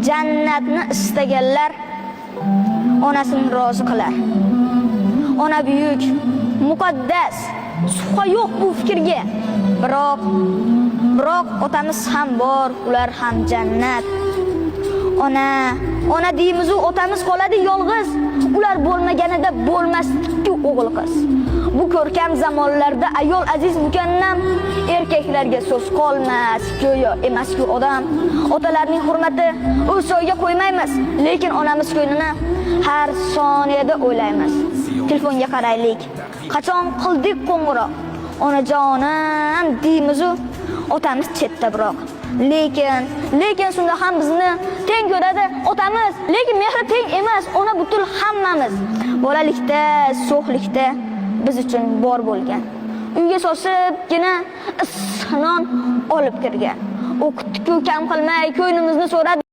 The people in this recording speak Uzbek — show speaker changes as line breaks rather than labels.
Jannatni istaganlar onasini rozi qilar. Ona buyuk, muqaddas, shubha yo'q bu fikrga. Biroq otamiz ham bor, ular ham jannat. Ona, ona deymiz-u, otamiz qoladi yolg'iz. Ular bo'lmaganida bo'lmasdi-ku o'g'il qiz. Bu ko'rkam zamonlarda ayol aziz mukannam, erkaklarga so'z qolmas, go'yo emas-ku odam. Otalarning hurmati o'z joyiga qo'ymaymiz, lekin onamiz ko'nglini har soniyada o'ylaymiz. Telefonga qaraylik. Qachon qildik qo'ng'iroq? Onajonim deymiz-u, otamiz chetda biroq. Lekin shunda ham bizni teng ko'radi otamiz, lekin mehri teng emas, ona butun hammamiz. Bolalikda, sho'xlikda biz uchun bor bo'lgan. Uyga sosibgina issiq non olib kirgan. O'qitdi-ku kam qilmay, ko'nglimizni so'radi.